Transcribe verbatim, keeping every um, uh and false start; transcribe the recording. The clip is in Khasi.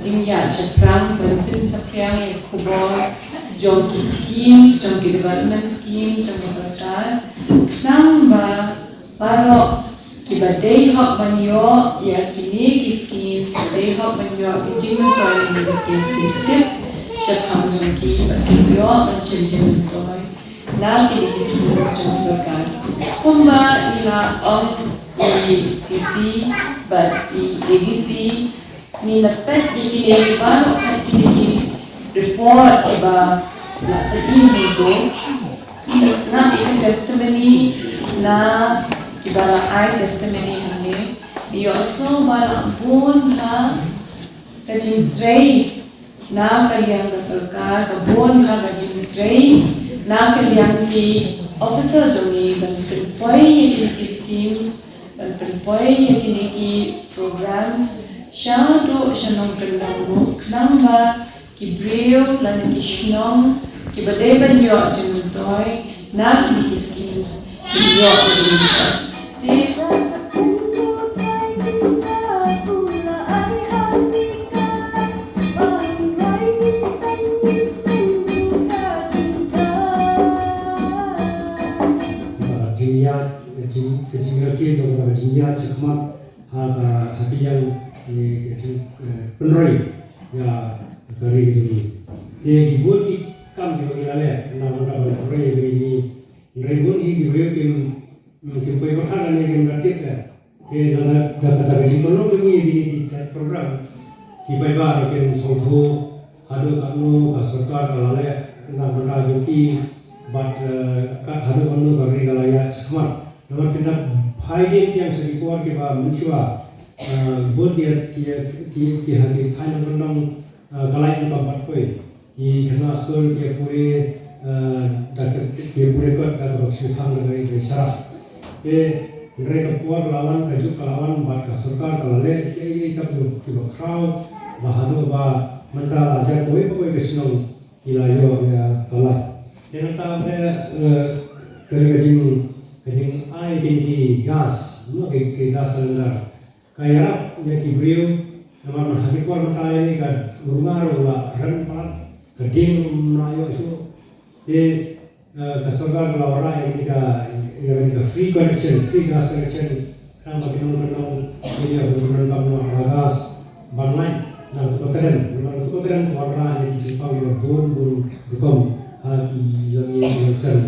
jingïaid shaphrang ban pynsaphriang ïa ka khubor jong ki schemes, jong ki development schemes jong ka sorkar, khnang ba baroh kiba dei hok ban ïoh ïa kine ki schemes, kiba dei hok ban ïoh ki jingmyntoi na kine ki schemes, ki tip shaphang jong ki bad ki ïoh ban shim jingmyntoi na kine ki schemes jong ka sorkar. Kumba i la ong i DC bad i ADC, ngi la peit ïa kine kiba la peit kine ki report kiba la peit ïa kine. Ngi la sngap ïa ka testimony na kiba la ai testimony hangne. Ïohsngew ba la bun ha ka jingtrei na ka liang ka sorkar, ka bun ha ka jingtrei na ka liang ki officer jong ngi ban pynpoi ïa kine ki schemes, ban pynpoi ïa kine ki programs shaduh sha nongkyndong ruh, khnang ba ki briew lane ki shnong kiba dei ban ïoh jingmyntoi na kine ki schemes kin ïoh jingmyntoi. Te Ka jingïaid, ka jing, ka jingrakhe jong ka jingïaid shakhmat ha ka, ha ka liang ki, ki jing, eh, pynroi ïa ka ri ka jong ngi. Te ki bun ki kam kiba ngi la leh na ka bynta ban pynroi ïa ka ri ka jong ngi. Hynrei bun hi ki briew kim, kim poi pyrkhat lane kim da tip eh. Te da, da, da, da ka jingpynlong ka ngi ïa kine ki jait program, ki paidbah ruh kin sngewthuh haduh katno ka sorkar ka la leh na ka bynta jong ki, bad, eh, ka, haduh katno ka ri ka la ïaid shakhmat. Namar phin da phai dien biang sha ki por kiba mynshuwa, eh, bun ki, ki, ki, ki ha ki thaiñ nongkyndong, eh, ka lait rukom pat poi. Ki khynnah skul ki ïa pule, eh, da ka, ki ïa pule kot da kaba shu khang da ka ri ka sharah. Te hynrei ka por ka la wan, ka juk ka la wan, bad ka sorkar ka la leh kiei kiei kiba, kiba khraw, ba haduh ba mynta la jan kawei pa kawei ka shnong ki la ïoh ïa ka lait. Te nangta ba, eh, ka, ka jing, ka jingai kine ki gas, no, ki, ki gas cylinder. Ka ïarap ïa ki briew, namar ha ki por mynta ïa ka rnga ruh la rem palat, ka ding ruh ym lah ïoh shuh. Te, eh, ka sorkar ka la wanrah ïa ka, ïa ka free connection, free gas connection. Khnang ba ki nongkyndong kin ïoh ban pyndonkam noh ïa ka gas ban lait na ka tu ka tdem, namar ka tu ka tdem ka wanrah ïa ki jingpang kiba bun bun rukom ha ki longïing ki longsem.